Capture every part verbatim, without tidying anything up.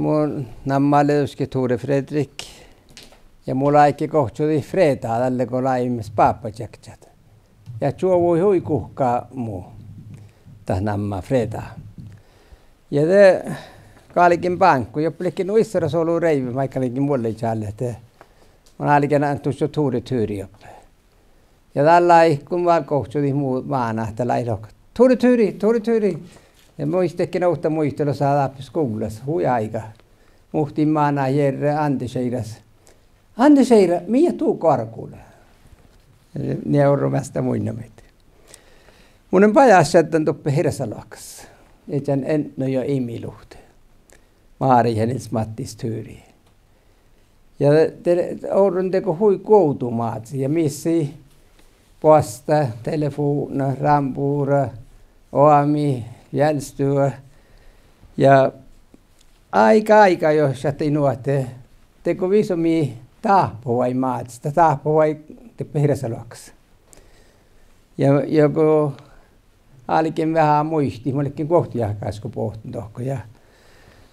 Mu namma lea dieđusge Tore Fredrik. Ja mun áiggun gohčodit Freda, dalle go láviimet spáppačiekčat. Ja čuovui hui guhká mu dat namma Freda. Ja de galgen báŋkui, doppe ledje nu issorat olu reivvet, maid galgen vuollai čállit ahte mun álgen dušše Tore Turi doppe. Ja dalle áiggun vel gohčodit mu máná ahte lei lohkat: Tore Turi, Tore Turi! Ja muittán, ovtta muitalusa dáppe skuvllas hui áiga. Muhtin máná jearrá Ánde Šeira. Ánde Šeira, mii du goarggu lea? Nie orru measta munnje maid. Mun lean bajásšaddan doppe Hirsalohkas, iežan Enno ja Imi luhtte, Máret ja Nils Mattis Turi. Ja de orrun dego hui guovdu Mázii ja mis lei boastá, telefovdna, rámbuvra, oami, vealstuvá. Ja áigga, áigga jo šattai nu ahte dego visot mii dáhpáhuvai Mázis, dat dáhpáhuvai doppe Hirsalohkas. Ja, ja go álgen veahá muitit, mun ledjen guovtti jahkásaš go bohten dohko ja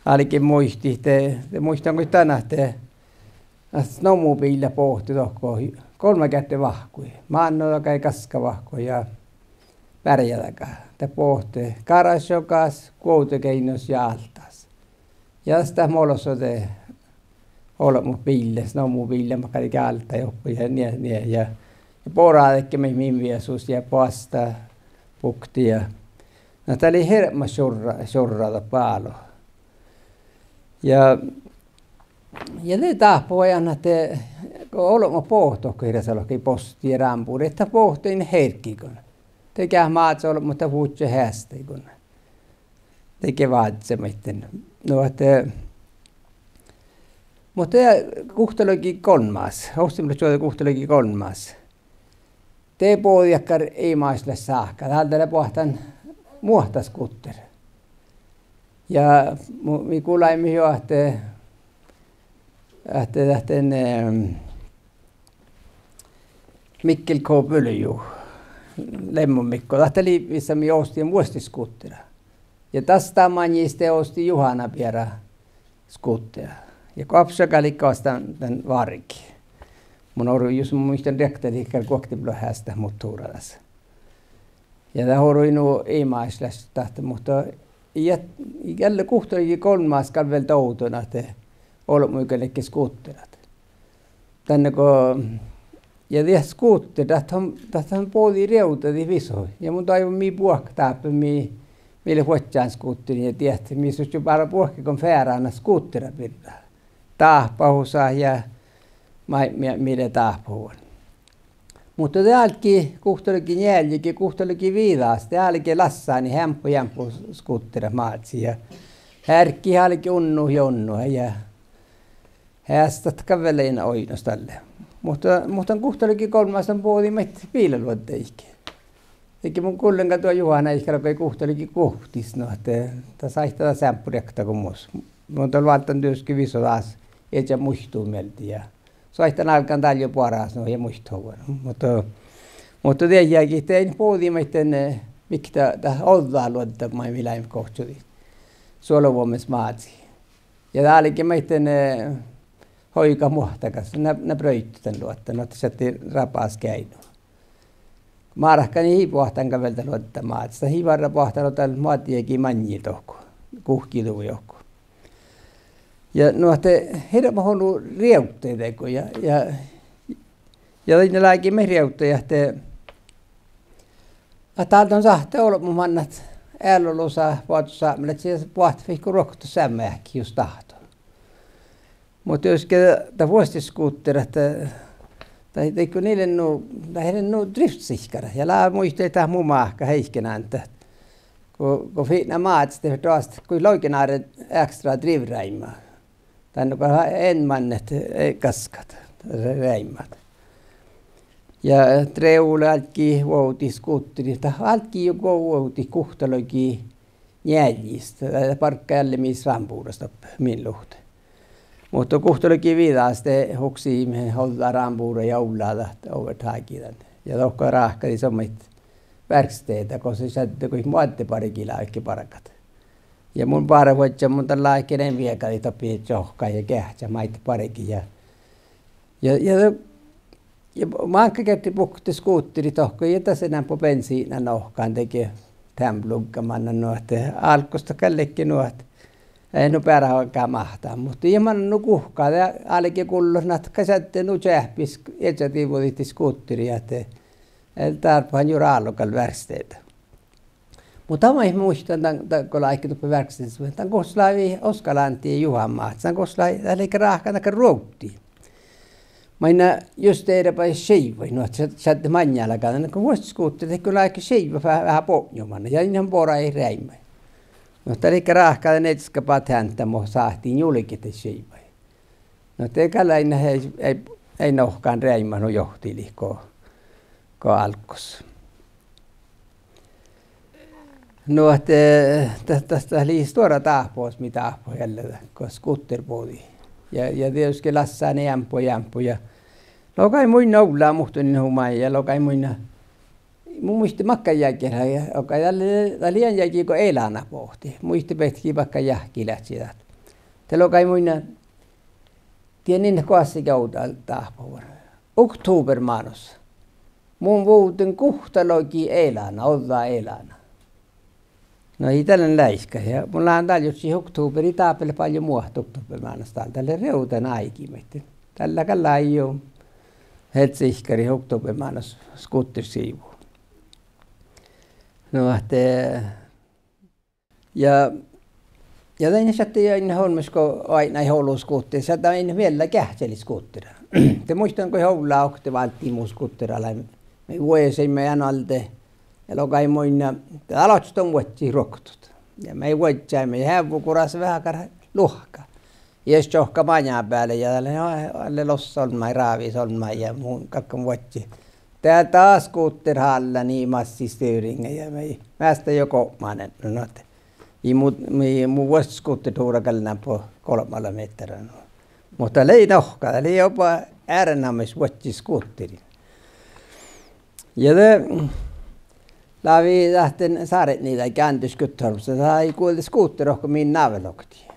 álgen muitit de, de muittán goit dan ahte, ahte snobbmobiilla bohte dohko golmmageardde vahkui, mánnodaga ja gaskavahku ja bearjjádaga. Dat bohte garaššogas, Guovdageainnus ja Álttás. Ja das dat molso de olbmot biillat, snobbmobiillat mat galge Áltái dohko ja nie, nie ja, ja boradeige maid min viesus ja boastá bukte ja, na dat lei hirbmat šurra, šurra doppe álo. Ja, ja de dáhpáhuvai ahte go olbmot bohte dohko Hirsalohkái, bosti ja rámbuvra, dat bohte ii hergiiguin. De geat Mázes olbmot dat vuodjit heasttáiguin. Dego vázze maid. Nu ahte, muhto guhtalogi golmmas, ovccinuppelotčuođi guhtalogi golmmas, de bođii dakkár imašlaš sáhka, dál dat lea boahtán muohtaskúter. Ja mu-, mii gulaimet juo ahte, ahte dat, eh, Mikkel K. Bulju, Lemmo Mikko, dat lei vissa mii osttiimet vuosttaš skútera. Ja das dan maŋis de osttii Juhana beara skútera. Ja goappaša galggai oastán dan, dan várgi. Mun orun jus muittán riekta dakkár guoktebiloheasttat motora das. Ja dat orui nu imašlaš dat, muhto ja, ja guhtalogi golmmas gal vel dovden ahte olbmuiguin ledje skúterat. Danne go, ja diet skúter, dat han, dat han bođii rievdadit visot. Ja mun doaivvun mii buohkat dáppe mii, mii leat vuodján skúterin ja diet, mii sušše bára buohkaiguin fearánat skútera birra. Dáhpáhusat ja maid mii, mii lea dáhpáhuvvon. Muhto de álggii guhtalogi njeallje, guhtalogi viđas, de álge lassánit eambbo, eambbo skúterat Mázii ja hearggit álge unnut ja unnut ja heastat gal vel lean oidno dalle. Muhto, muhto guhtalogi golmmas dan bođii maid biilaluoddaid. Dego mun gullen gal duo Juhana iikkár go guhtalogi guovttis, nu ahte dat sáhttá das eambbo riekta go mus. Mun dal válddán dieđusge visot dás iežan muittuid mielde ja soaittán álgán dál juo boaras nu ja muittuhuvvon. Muhto, muhto dieđusge de bođii maid dan, eh, mii dat, dat ođđaluodda maid mii leimmet gohčodit suoluvuomis Mázii. Ja dál álge maid dan, eh, hoigat muohtagas, na, na bruidit dan luodda, nu ahte šattai rabas geainnu. Márkanii ii boahtán gal vel dat luodda Mázis, dat ii várra boahtán luodda moadde jagi maŋŋil dohko, guhkiduvvui dohko. Ja nu ahte hirbmat olu rievddaid dego ja, ja, ja dainna lágiimet rievddaid ahte, ahte dál don sáhttá olbmot mannat ealu lusa boazosápmelaččat ja boahtit vaikko ruoktot seamma eahkes jus dáhto. Muhto dieđusge dat vuosttaš skúter ahte, dat, dat go ii lean nu, dat ii lean nu driftsihkkarat ja lea muitte dat mu máhka Heike Nánde, go, go fitná Mázes de fertet oastit goit logináret ekstra drivreaimma. Danne go en mannet, eh, gaskat, re-, reaimmat. Ja Drevvo álggii vuovdit skúterit, dat álggii juo vuovdit guhtalogi njealjis, dat barggai dalle mis rámbuvrras doppe min luhtte. Muhto guhtalogi viđas de huksii mii ođđa rámbuvra ja ovllá dat overtagii dan. Ja dohko ráhkadii son maid verkstedet gos lei šadde goit moadde bargi lávejit bargat. Ja mun bargožžan, mun dan láhkán viegadit doppe čohkkát ja geahččat maid bargii ja, ja, ja, ja máŋga gerte bukte skuterit dohko ja das eambbo bensiidna nohkan dego. Teamblugga mannan nu ahte álggos dat gal ledje nu ahte, eh, nu beare gal máhtán, muhto ii mannan nu guhká, de álge gullot ahte gal šadde nu čeahpis ieža divudit skuterii ahte, eh, dárbbašan juo álo gal verkstedet. Muhto maid muittán dan, dan go láhkán doppe verkstedes, dan gos lávii Oskar Lándi ja Juhán Máhtte, dan gos lávii, dat ledje ráhkadan dakkár ruovddi. Mainna justerebai šivvaid, nu ahte šadde maŋŋá galggan, go vuosttaš skuterit, de go láhkán šivvat veahá, veahá botnjumin ja ii lean borai reaimmaid. Nu dat ledje ráhkadan iežas patentta mo sáhtii njulget daid šivvaid. Nu de gal eai, eai, eai nohkan reaimmat nu johtilit go, go álggos. Nu ahte, eh, dat, dat, dat lei stuorra dáhpáhus mii dáhpáhit ealle go skuter bođii. Ja, ja dieđusge lassáni eambbo, eambbo ja logai munnje ovllá muhtumin hui maid ja logai munnje, mun muitte makkár jagi lei, logai, dat lei, dat lei dan jagi go elána bohte, muitte beatkki makkár jahki leat dat. De logai munnje, dien in goassege ovdal dáhpáhuvvon. Oktobermánus. Mun vuvden guhtalogi elána, ođđa elána. Na ii dat lean leaiskka ja mun lean dál jurddašit oktober, ii dáppe leat ballu muohta oktobermánnas dál, dat lea rievdan áigi maid. Dalle gal lei jo, helssihkkarit oktobermánnas skutersivu. Nu ahte, ja, ja dainna šattai ain olmmoš go oaidnái olu skuterit, šattai ain miella geahččalit skutera. De muittán go ovllá oktii válddii mu skutera lei, mii vuojašeimmet eanu alde ja logai munnje, dat lei oaččut don vuodjit ruoktot. Ja mii vuodjašeimmet ja heavvo gurasii veaháš luohkká. Ieš čohkkát maŋŋá beale ja dat lei, lei lossa olmmái, rávis olmmái ja mun galggan vuodjit. De dat skuter hállá, ii massi styringa ja mii measta juo gopmán, nu ahte ii mu, mii mu vuosttaš skutertúra gal lean go golbmala mehtera, nu. Muhto lei nohka, dat lei oba erenoamáš vuodjit skuterin. Ja de lávii dat sárdnidá Anders Guttormsen, dat lei guovddi skuter dohko min návelogi.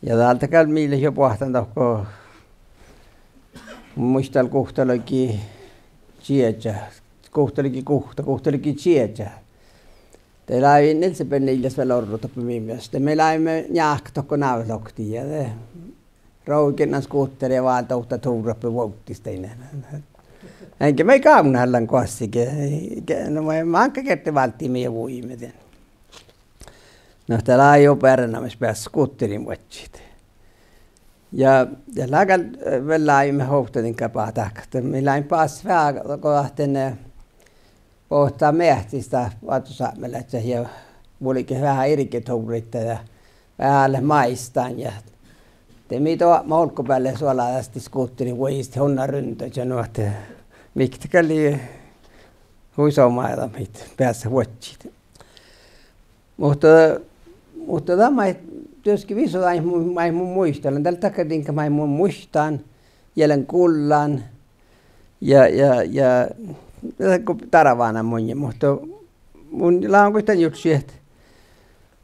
Ja dál dat gal mii leat juo boahtán dohko, muittán, guhtalogi čieža, guhtalogi guhtta, guhtalogi čieža. De lávii Nilse Bennilias vel orrut doppe mii mielas. De mii láviimet njáhkat dohko návelogi ja de roagiin skuterii ja váldit ovtta túra doppe vuovddis dainna. Eŋge mii gávdnat lean goassege, ge-, nu mii máŋga gerte válddiimet ja vujiimet dien. Nu dat lei juo erenoamáš beassat skuterin vuodjit. Ja, ja lea gal, eh, vel láviimet ovtta diŋga báhkit ahte mii láviimet beassat veaháš go ahte, eh, bohte meahcis dat vázzos sápmelaččat ja vulget veahá irgetúvraid ja veahá leat maid dán ja de mii doapmat olggobealde suoládasteaddji skuterit vuojisteaddji unna rundaža, nu ahte mii gal lei hui somá dan maid beassat vuodjit. Muhto, muhto dat maid dieđusge visot maid mun, maid mun muitalan, dat lea dakkár diŋga maid mun muittán ja lean gullan. Ja, ja, ja dat go darvánan munnje, muhto mun lean goit dan jurddašit ahte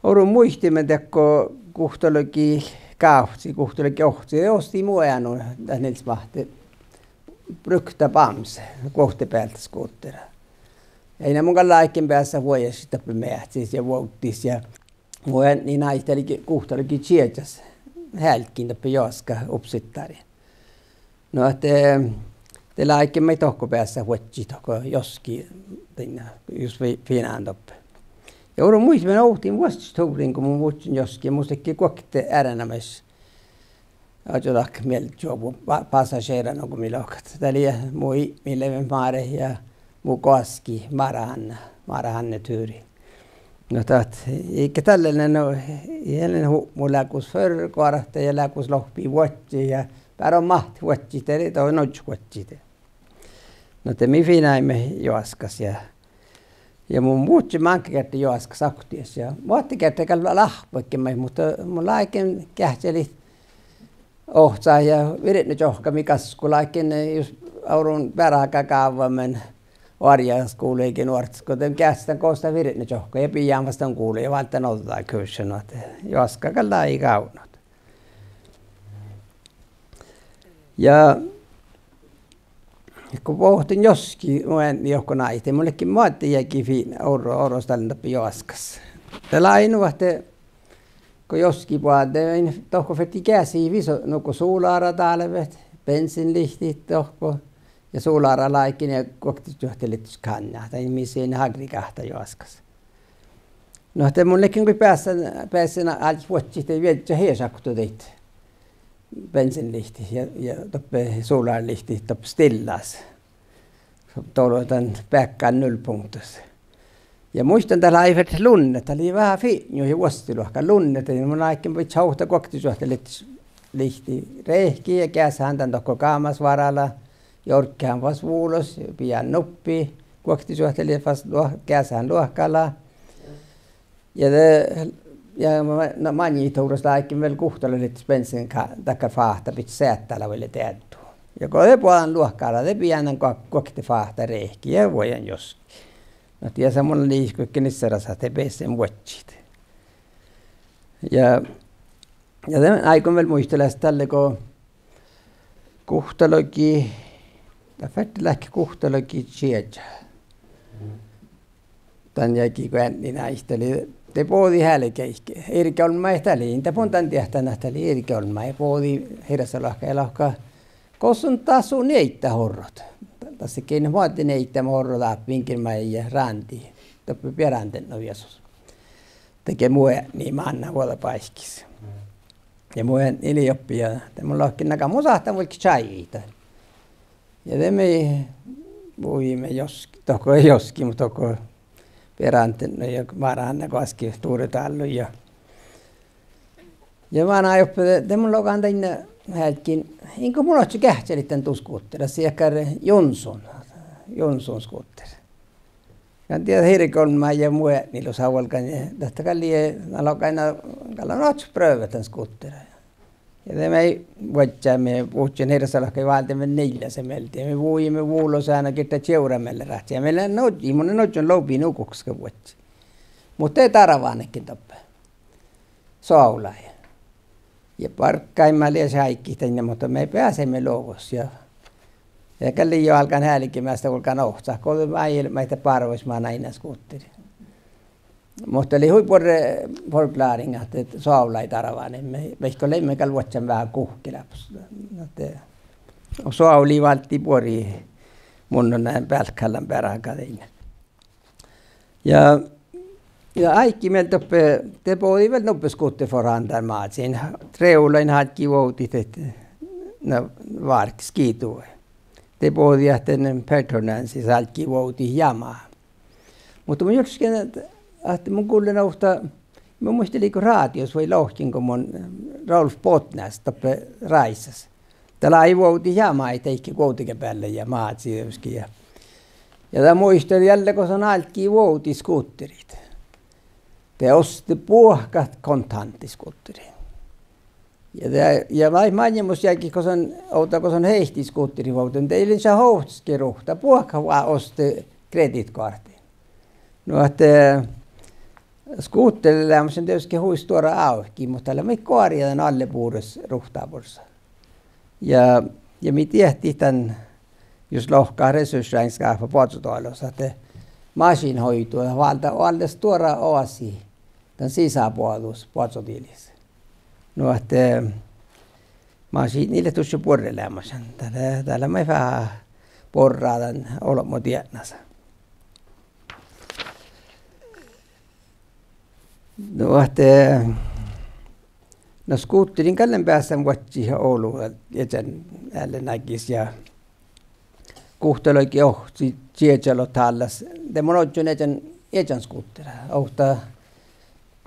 orun muitimin dego guhtalogi gávcci, guhtalogi ohcci, de ostii mu eanu dat Nils Máhte bruktá bámse, guovttebealde skutera. Eai na mun gal láhkán beassat vuojašit doppe meahcis ja vuovddis ja mu eadni náitalit guhtalogi čiežas healggiin doppe joaska oppsettáriin. Nu ahte de láhkán maid dohko beassat vuodjit dohko joaski, dainna, jus fi-, finan doppe. Ja orun muitimin ovddin vuosttaš túvriin go mun vuččen joaski, mus ledje guokte erenoamáš ačuđat mielde čuovvu, pa-, pasašera nugo mii lohkat. Dat lei mu ipmi Lemet Máret ja mu goaski Mára Hánne, Mára Hánne Turi. Nu dat, ii ge dalle lean, nu, ii lean hupmu, lea gos ferte goarta ja lea gos lohpi vuodjit ja beare máhttit vuodjit, de lei dohko nužžat vuodjit. Nu de mii fináimet joaskas ja, ja mun vuččen máŋga gerte joaskas oktiiga ja mo ahte gerte gal láhppege maid, muhto mun láhkán geahččalit ohcat ja virdnečohkkamii gaskku, láhkán, jus orun beará gávvamin oarjjaskuvlagii nuorttas go de geahččat dan gos dat virdnečohkká ja bijan fas dan gule ja válddán ođđa kurssa, nu ahte joaska gal lei gávdnot. Ja go bohten joski, mu eadni johko náitašii, mun ledjen moadde jagi fitnan oro-, orrosdallan doppe joaskas. De lei nu ahte go joski boađe, dohko fertii geasi visot nugo sulára dálvet, bensiinlihtit dohko, ja sulára láigin ja guoktežuohtelihttaš kánnjá, dat mis lei aggregáhta joaskas. Nu ahte mun ledjen goit beassan, beassan áiggi vuodjit viežžat ieš okto daid bensiinlihtit ja, ja doppe suláralihtit doppe stillas. Dolo dan beakkán nullpunktus. Ja muittán dat lei fertet lunnet, dat lei veahá fitnju ja vuosttaluohká lunnet, ja mun áiggen bidjen ovtta guoktežuohtelihttaš lihti rehki ja geasehan dan dohko gámasvárala, jorggehan fas vulos, bijan nuppi, guoktežuohtelihttaš fas luo-, geasehan luohkala. Ja de, ja ma-, na, maŋŋit duvrras láigin vel guhttalogiid bensiin ka-, dakkár fáhta bidjen seattala vuolle deaddu. Ja go de boađán luohkala, de bijan dan guo-, guokte fáhta rehki ja vuojan joski. Na diesa mun lei išguđetge nissarasa ahte bessen vuodjit. Ja, ja de áiggun vel muitalan dalle go guhttalogi, dat fertii leat guhttalogi čieža. Dan jagi go eadni náitašii, de bođii álgái, irgeolmmái dat lei, in dat mun dan diehtán ahte dat lei irgeolmmái, bođii hirsaloahkai ja lohká: Gos son dat su nieiddat orrot? Dassege in moadde nieiddamin orro dáppe iŋgirmái ja rándii, doppe bearándednuviesus. Dahje mu eadni mánná vuođa báikkis. Ja mu eadni lei doppe ja de mun lohken: Na gal mun sáhtán vuolgit čájehit dan. Ja de mii vujiimet jos-, dohko, joski, muhto dohko bearándednui ja márahán goaskki stuore dállui ja ja manai doppe de, de mun logan dainna álggiin: In go mun ožžon geahččalit dan du skuter, dat lei dakkár Johnson, Johnson skuter. Ja dieđán irgeolmmái ja mu eadni lea vuolgán, dat gal lei, na logai: Na gal lean ožžon prøvet dan skuter. Ja de mii vuodjiimet, buvččen hirsaloahkai váldeme niljase mielde ja mii vujiimet vulos eana gitta čievra mielde ráhkadit. Ja mii leat nu-, mun lean ožžon lobi nu guhkes go vuodjit. Muhto de darvánedjedje doppe soavllái. Ja bargaimet lea šáiggit dainna, muhto mii beasaimet luovos ja, ja gal lei jo álgán álgimeasta vuolgán ohcat go de máilbmit ahte bárvvaš manai dan skuterii. Muhto lei hui buorre forkláriŋ ahte soavllái darváneme, vaikko leimme gal vuodján veahá guhkkelápos. Ahte soavlii válddii buori, mun lean bealkkálan beará dainna. Ja, ja áiggi mielde doppe de bođii vel nubbi skuterforhandlar Mázin. Trehulain álggii vuovdit ahte, na, várkes Skidoo. De bođii ahte Perthornánsis álggii vuovdit Yamaha. Muhto mun jurddašken ahte mun gullen ovtta, mun muittán, lei go rádios vai lohken go mun, Rolf Båtnes doppe Ráisas, dat lei vuovdit Yamaha deike Guovdageabeallái ja Mázii dieđusge ja, ja dat muittán dalle gos son álggii vuovdit skuterit. De oste buohkat kontántta skuterii. Ja de, ja maid maŋimuš jagi gos son, ovdal gos son heittii skuterit vuovdit, de ii lean šat ovttasge ruhta, buohkat oste kreditkoarttiin. Nu ahte, eh, skuterleamaš dieđusge hui stuorra ávki, muhto dat lea maid goarjá dan alle bures ruhta bures. Ja, ja mii diehtit dan, jus lohká ressursregnskávppa boazodoalus, ahte mašiinnahoidu válddá oalle stuorra oasi dan sisaboađus boazodilis. Nu ahte, eh, mašiidnii lea dušše buorre leamašan. Dat lea, dat lea maid veahá borrat dan olbmo dietnasa. Nu ahte, na skuteriin gal lean beassan vuodjit olu iežan eallinagis ja guhttalogi ohcci čiežalogi dállas. De mun ožžon iežan, iežan skutera, ovtta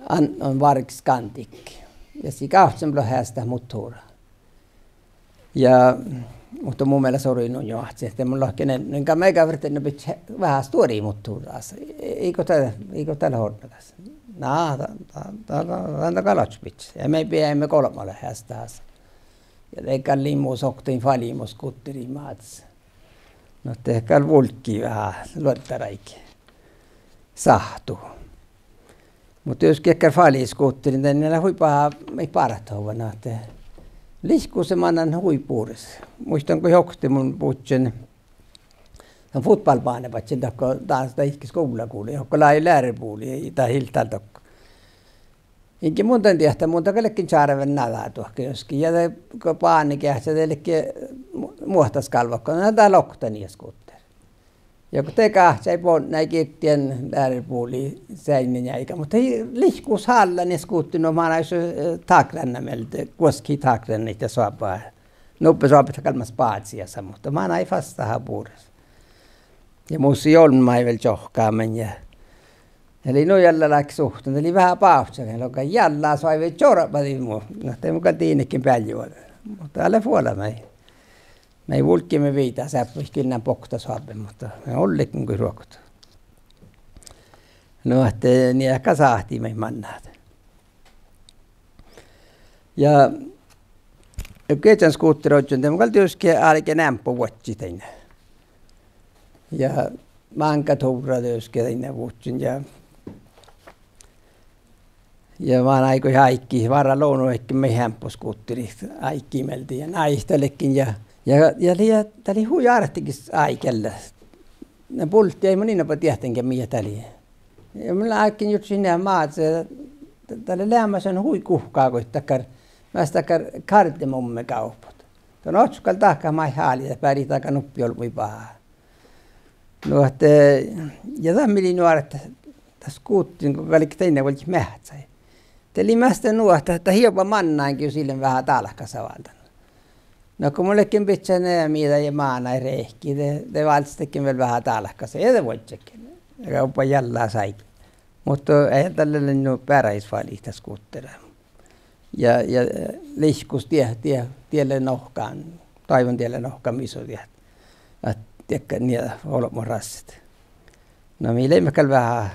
Annon Varg Scandic. Ja sii gávccinuppelot heasttat motora. Ja, muhto mu mielas orui nu njohci ahte mun lohken, in gal mii fertet nu bidjat veahá stuorit motorat. Iigo dat, iigo dat leat ortnagaš? Na, dat, dat, dat gal ožžo bidjat. Ja mii bijaimet golbmalot heasttat. Ja de gal lei mus okta falimos skuterit Mázes. No de gal vulggii veahá luoddaráiggi sáhtu. Muhto dieđusge dakkár faliskúterin dainna lea hui bahá maid bárttohuvvon ahte lihkus mannan hui bures. Muittán go oktii mun bukčen dan fotballbána badjel dohko dás, dat ii leat skuvla gulii, dohko lávii learibuvlii, dat ii leat dál dohko. Inge mun dan diehtán, mun dan gal ledjen čárven nađa duohkádusge. Ja de go bánageahča de ledje mu-, muohtaskálvvat go, na dat lokta nie skúter. Ja go de gahčai bodnái girddiin learibuvlii seainna njeaiga, muhto ii lihkus hálla nie skúter, nu manáišii, eh, tákrána mielde, guoskkii tákrána ja soabbá. Nubbe soabbet galggai spásiasa, muhto manai fas veahá bures. Ja mus lei olmmái vel čohkkámin ja dat lei nu jalla láhkai suhttan, dat lei veahá bávččaga, logai jalla soaivve čorbadii mu. Na de mun gal dinejedjen bealde. Muhto dat lea fuola maid. Mii vulggiimet viidá seappui, gillen bokta soabbet, muhto mii olledje goit ruoktot. Nu ahte nie gal sáhtii maid mannat. Ja iežan skútera ožžon de mun gal dieđusge álgen eambbo vuodjit dainna. Ja máŋga tuvrra dieđusge dainna vuodjin ja ja manai goit áiggi, várra lonu ledjen maid eambbo skúterit áiggi mielde ja náitaledjen ja, ja, ja lei, dat lei hui ártegis áigi dalle. Na bulti, eai mun in oba diehtán ge mii dat lei. Ja mun álgen jurddašit nie Máze, dat lea leamašan hui guhká goit dakkár, measta dakkár kardemommegávpot. Don ožžot gal dahkat maid háliidit, bearit dakkár nuppi olbmuid bahá. Nu ahte, ja dat mii lei nuorat, dat skúterin go galget dainna vuolgit meahccái, de lei measta nu ahte dat ii oba mannan jus ii lean veahá dálkasa válden. Na go mun ledjen bidjat nie miđa ja mánát reahkii, de, de válddedjen vel veahá dálkasa ja de vuodjedjen. Ja oba jalla áigi. Muhto eai dalle lean nu bearrái faliha dat skútera. Ja, ja lihkus die, die, die lea nohkan, doaivvan die lea nohkan mis lea diet. Ahte diekka nie olbmot rasset. Na mii leimmet gal veahá,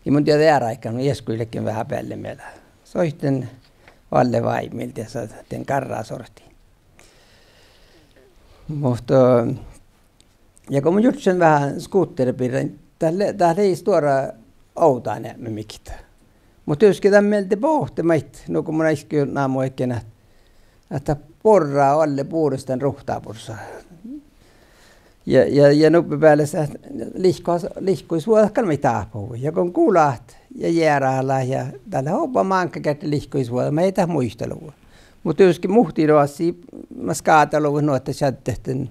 in mun dieđe earáigan, mun iešguđetlen veahá beallemiela. Soitten Valle Váimil, dies, dien garrasortii. Muhto ja go mun jurddašan veahá skútera birra, dat lei, dat lei stuorra ovdáneapmi mihkkege. Muhto dieđusge dat mielde bohte maid, nugo mun áiggi namuhedjen ahte, ahte dat borrá oalle bures dan ruhtaborsa. Ja, ja, ja nubbi bealis ahte lihku-, lihkusvuođat gal maid dáhpáhuvvui. Ja go gulat ja jearahalat ja dat lea oba máŋga geardde lihkusvuođat, maid dat muitaluvvo. Muhto dieđusge muhtin oassi, mas gádaluvvot nu ahte šaddet dan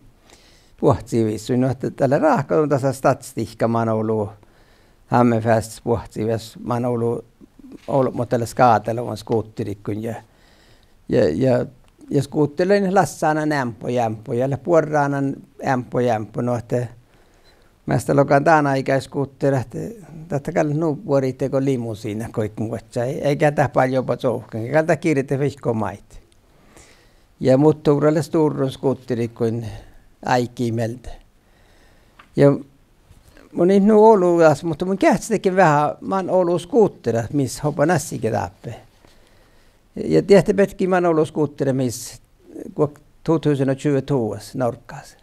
buohcciviessui, nu ahte dat lea ráhkaduvvon dasa statistihkka man olu, Hámmefeasttes buohcciviessus man olu, olbmot dalle skádaluvvon skúteriiguin ja, ja, ja, ja skútera lea lassánan eambbo ja eambbo ja lea buorránan eambbo ja eambbo, nu ahte measta logan dán áigái skútera ahte, dat gal nu buorit dego limusiinnat goit vuodjá, eai, eai gal dat báljoba čuovggan, gal dat girdet vaikko maid. Ja muhto dat lea stuorrun skúteriiguin áiggi mielde. Ja mun in nu olu das, muhto mun geahččadedjen veahá man olu skútera mis oba nassige dáppe. Ja diehtit beatkii man olu skútera mis guok-, to tusen og tyve-togas Norggas.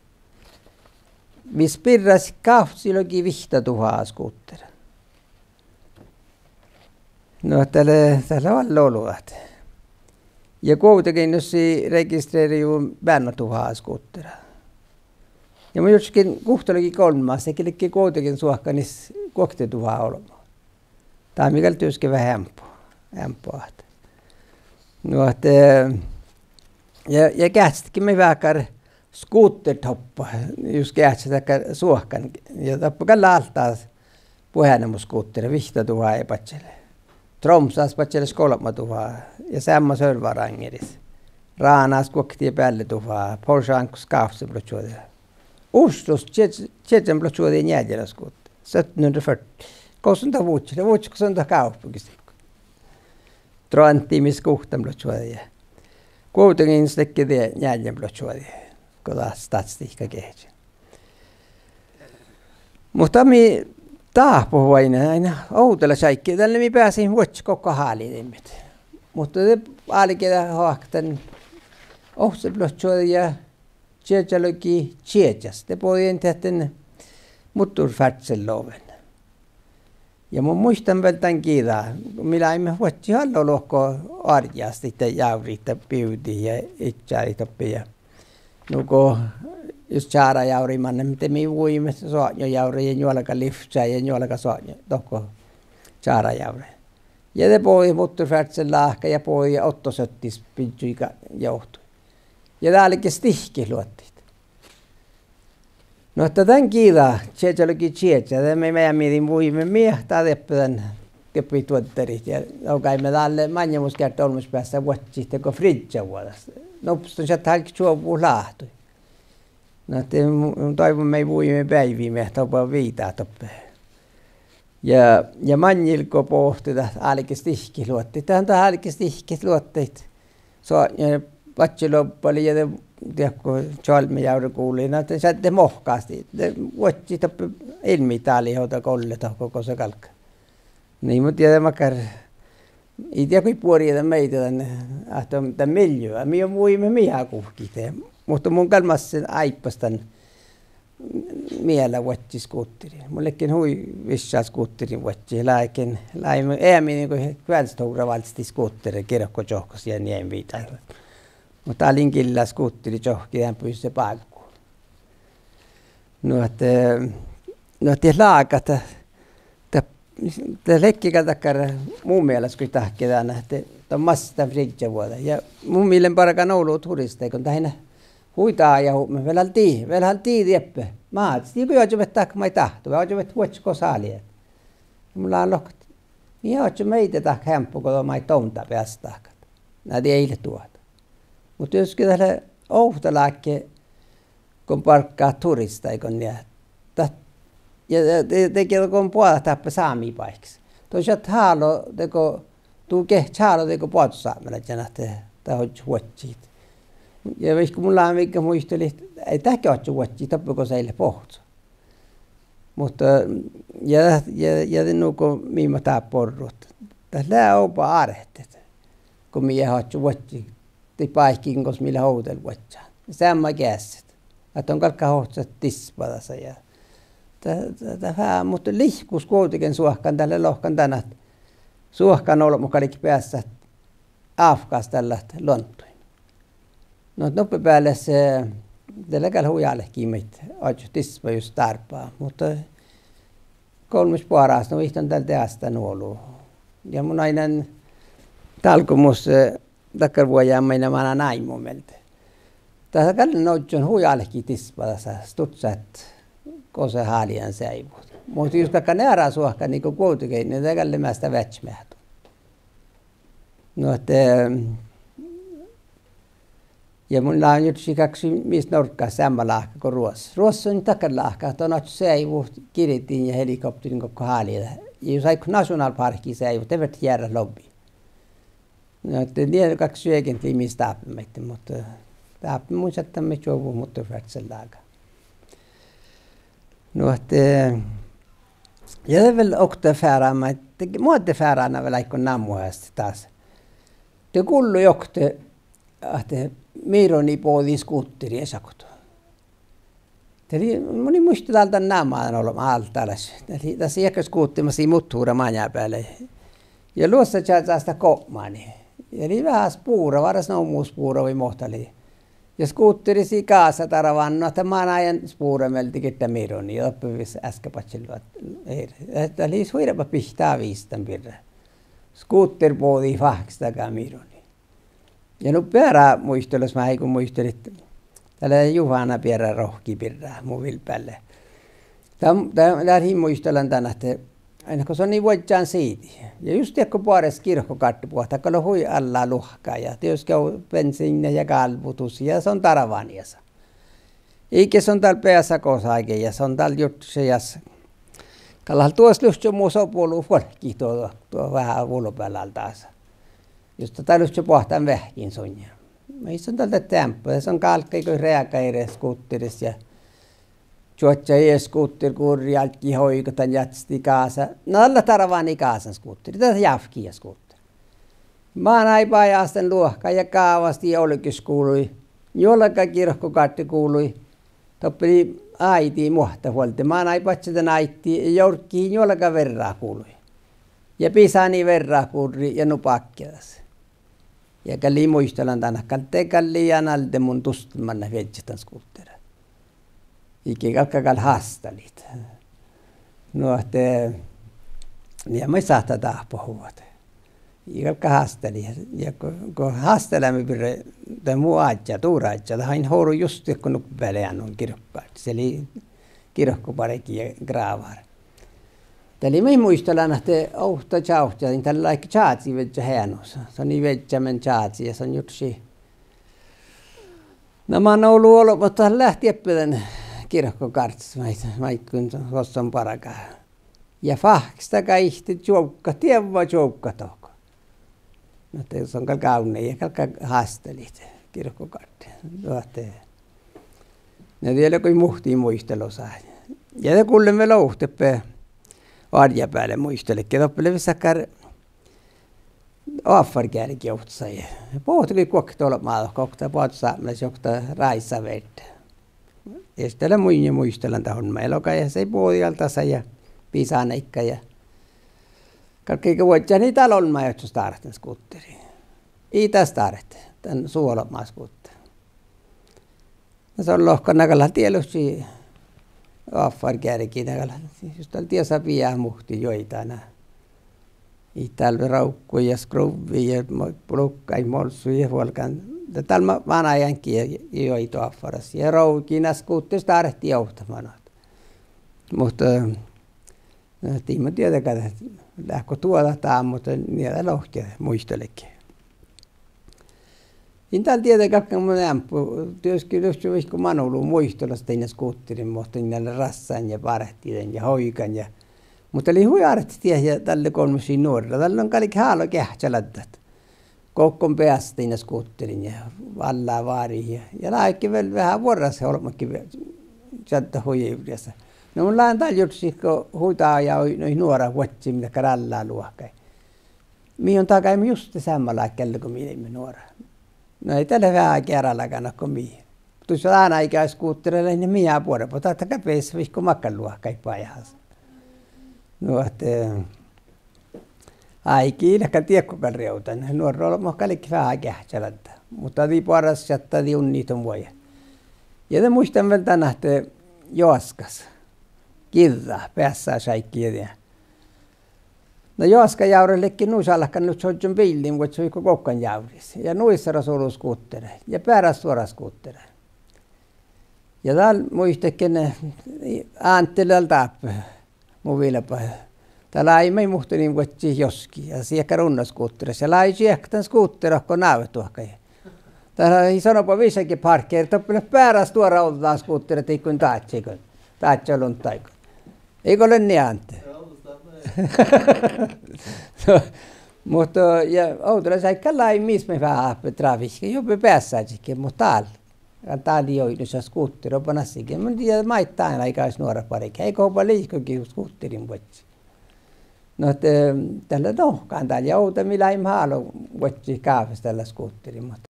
Mis birrasii gávccilogi vihtta duhát skútera. Nu ahte dat lea, dat lea oalle olu ahte. Ja Guovdageainnus registrerejuvvon beannen duhát skútera. Ja mun jurddašedjen guhtalogi golmmas, dego ledje Guovdageainnasuohkanis guokte duhát olbmot. Dat mii gal dieđusge veahá eambbo, eambbo ahte. Nu ahte, ja, ja geahččadedje maid veahákkár skútertoppa, jus geahččat dakkár suohkan, ja doppe gal lea álttá buoremus skútera, vihtta duhát ja badjel. Tromssas badjel leat golbma duhát ja seamma Sør-Varaŋŋeris. Ránás guokte ja bealle duhát, Porsjánkus gávccinuppelotčuođi. Oslos čie-, čiežanuppelotčuođi njealljelogi skútera, sytten hundre og førti. Gos son dat vuččet, vuččet gos son dat gávpogis dego. Trondheimis guhttanuppelotčuođi. Guovdageainnus ledje die njealljenuppelotčuođi, go dat statistihkka geahččen. Muhto mii dáhpáhuvvot ain, ain ovdalaš áigge, dalle mii beasaimet vuodjit gokko háliidaimet. Muhto de álge dat oahppi dan ovccinuppelotčuođi ja čiežalogi čiežas. De bođii dan motorferdsel loven. Ja mun muittán vel dan giđa, mii leimmet vuodjit álo go oarjjastit de jávrit bivdit ja idjadit doppe ja nugo jus čárajávri manne, de mii vujimet soatnjojávre ja njuolgalivččái ja njuolgasoatnjo dohko čárajávre. Ja de bođii motorferdsel láhkai ja bođii otto-søttis biddjui johtui. Ja de álge stihket luotit. Nu ahte dan giđa, čiežalogi čieža, de mii, mii eamiidin vujiimet miehtá dieppe dan, dieppe duoddarit ja dogaime dalle maŋŋemus geardde olmmoš beassá vuodjit dego friddjavuođas. Nupston šaddá álge čuovvut láhtui. Nu ahte mu-, doaivvun mii vujiimet beaivvi miehtá oba viidát doppe. Ja, ja maŋŋil go bohte dat álge stihket luotit, dan dat álge stihket luotit. Soatnje badjelobbali ja de, diekko čalmmi jávre gulii, na de šaddet mohkastit, de vuodjit doppe ilmmiid dálii ovdal golle dohko gos galgá. Nii, mun dieđán makkár, ii dieđe goit buori dan meidá dan, ahte dan miljøa, mii vujiimet mii guhkit de. Muhto mun gal massin áibbas dan miela vuodjit skuterin. Mun ledjen hui viššal skuterin vuodjit, láhkán, láhkán eamiidin go kvealstograváldstit skutere girkočohkkos ja nie viidal. Muhto dál in gilla skutere čohkkis eambbo jus bággu. Nu ahte, nu ahte lágat, dat, dat ledje gal dakkár mu mielas goit dahke dan ahte dat massá dan friddjavuođa. Ja mu mielas bargan olu turisttaigoin dainna hui dájahupmet vel alddi, vel alddi dieppe. Mázes dii go oažžut dahkat maid dáhttu, vai oažžut vuodjit gos áliidit. Ja mun lean lohkat: Mii oažžut meidda dahkat eambbo go maid dovdda beassá dahkat? Na dii ii leat duohta. Muhto dieđusge dat lea ovttaláhkai go barggat turisttaigoin ja dat, ja de, de, dego boađat dáppe sámi báikkis, don šat hálo dego, du geahččat hálo dego boazosápmelaččain ahte dat oažžut vuodjit. Ja vaikko mun lean viiggát muitalit, eai dat ge oažžut vuodjit doppe gos eai leat bohcco. Muhto, ja, ja, ja de nugo mii mat dáppe orrut, dat lea oba ártet go mii eat oažžu vuodjit daid báikkiin gos mii leat ovdal vuodján. Seamma geasset, ahte don galggat ohcat dispadan ja dat, dat, dat fá, muhto lihkus Guovdageainnu suohkan dat lea lohkan dan ahte suohkanolbmot galget beassat ávkkásttallat luondduin. Nu ahte nuppe bealis, eh, dat lea gal hui álki maid oažžut dispat jus dárbbašit, muhto golmmoš boaras, nu, ii don dál deastán olu. Ja mun ain dálgomus, eh, dakkár vuojámaiŋ manán áimmu mielde. Dat gal ožžon hui álki dispadan, stuččat gos háliidan seaivut. Muhto jus galggan eará suohkanii go Guovdageainnu, dat gal lea measta veažžat meahtu. Nu ahte, ja mun lean jurddašan galggašan mis norggat seamma láhkai go Ruossas. Ruossas dakkár láhkai ahte don oažžut seaivut girdiin ja helikopteriin gokko háliidat. Ja jus áiggut našonalpárkkiin seaivut, de fertet jearrat lobi. Nu ahte nie galggašii egentlii mis dáppe maid, muhto dáppe mun šattan maid čuovvut motorferdsel láhkai. Nu ahte, ja de vel okta fearána, de moadde fearána vel áiggun namuhit dás. De gullui oktii ahte Mironi bođii skuterii šat. Dat lei, mun in muitte dál dan namuhit olbmot általaš. Dat lei, das lei eakkár skuter mat sii muttuvra maŋábeale. Ja luossa čázeagas gopmanii. Ja lei veahá spura, várra nu mus spura vai mo dat lei. Ja skuteris lei gása darvánnu ahte manan spura mielde gitta Mironi, ja doppe vis easka badjel luot-, eir-, dat lei hui eará bihtáviistan birra. Skuter bođii fáhkkestaga Mironi. Ja nu beare muitalan, mus áiggun muitalit, dat lea Juhana beare rohki birra mu vilbealle. Dat, dat, dat in muitalan dan ahte, ain go son lei vuodján siidii. Ja jus diekko boares girkogárdebuot, dat gal lea hui alla luohká ja dieđusge bensiinnat ja gálvvutus ja son darvánii easa. Iige son dál beasa gos áigi ja son dál jurddašan eas. Gal duos livččii mus oba olu fuolkkit duo, duo veahá vulbealde dás. Jus dat livččii boahtán veahkkin sunnje. Mii son dál dat eambbo, de son gálggai goit reaga eret skuteris ja čuožžai e-skuter gurjá, álggii hoigat dan jáhkkii gása. Na dalle darvánii gásan skuterii, dat jávkii ja skuter. Manai bajástan luohká ja gávastii olgešgului. Njuolga girkogárddi guvlui. Doppe lei áiddi muohttavuolde, manai badjel dan áiddi, jorggii njuolga verra guvlui. Ja bisánii verra gurrii ja nu bákjeadas. Ja gal lei muitalan dan ahte gal de gal lei dan alde mun dustan manne viežžat dan skuttera. Iige galgá gal hástalit. Nu ahte nie maid sáhttá dáhpáhuvvat. Ii galgá hástalit. Ja go, go hástaleami birra, de mu áddjá, dura áddjá, dat ain horu just go nuppi beale eanu girkogárddis. Ja lei girkobargi ja grávar. Dat lei maid muitalan ahte ovtta čavčča, dalle láhkai čázi viežžat eanus. Son viežžamen čázi ja son jurddašii Na man olu olbmot dat leat dieppe dan girkogárddas maid, maid gun gos son bargat. Ja fáhkkestaga ihtá čuovggat, dievva čuovggat dohko. Na de son gal gávdne ja galgá hástalit girkogárddi. Dohko. Na die lea goit muhtin muitalusat. Ja de gullen vel ovtta beare orjabeale muitalit, doppe lea vissa dakkár oaffargeargi ovttas. Bohte goit guokte olbmá dohko, okta boazosápmelaš, okta ráissaverde. Ja de lea munnje muitalan dat olmmái logai ja sai bođii gal dasa ja bisáneigga ja galggai vuodjit, ii dál olmmái ožžo stárten skutteri. Ii dál stárten dan su olbmá skuttera. Na son lohká, na gal lea dieđusge oaffargeargi, na gal lea, jus dal diesa bijat muhtin juoidá na. Ii dál vel rávkku ja skruvvii ja mo-, pluhkái molsui ja vuolgán. De dal ma-, manai áŋgii ja juoidá oaffaras. Ja rovgii na skuttera stártii ovtta manat. Muhto, eh, dii mun dieđe gal, leatgo duođat dán, muhto nie dat lohke muitaledje. In dal dieđe galggan mun eambbo, dieđusge livččii vaikko man olu muitalas dainna skutterin, muhto dainna lea rassán ja bárttidan ja hoigan ja, muhto lei hui ártet diet ja dalle golmmašii nuorra, dalle galge hálo geahččaladdat. Gokko beasat dainna skutterin ja vallá váriid ja, ja láhkai vel veahá vuorras olbmotge čaddat hui ivrras. Na mun lean dal jurddašit go hui dajai nuorat vuodjit mii dakkár allá luohkái. Mii on dagai juste seammalágan go mii leimmet nuorat. Na ii dat leat veahá gearalaga go mii. Dušše dán áigáš skuttera lei mii buorebut, dat gal beassat vaikko makkár luohkái bajás. Nu ahte, eh, áigi ii leat gal diekko gal rievdan, nuorra olbmot galget veahá geahččaladdat. Muhto dii boaras šattai unnit dan vuoje. Ja de muittán vel dan ahte joaskas, giđđa, beassášáiggi ja die. Na joaskajávrat ledje nu šalkan, nu čožžon biillin vuodjit vaikko gokkan jávris. Ja nuissaras olu skuttera ja bearas stuorra skuttera. Ja dál muittán ahte Ánte lea dál dáppe, mu vilbáha. Dat lei maid muhtumin vuodjit joskii ja siekkár unna skuttera. Ja lei čiehkat dan skuttera go návet duohkái. Dat lei son oba viššege parkeret, doppe lea bearas stuorra ođđa skuttera dego dážžuiguin, dážža luonddiguin. Ii go lean nie, Ánte? Muhto ja ovdal šaikká lei mis maid veahá dáppe tráfihka, juo beassážedje, muhto dál. Dál ii oidno šat skuttera oba nassege. Mun dieđán maid dán áigáš nuorat barget, ii go oba liikojit skutterin vuodjit. Nu ahte, eh, dat lea nohkan dál ja ovdal mii leimmet hálo vuodjit gáfes dalle skutterin, muhto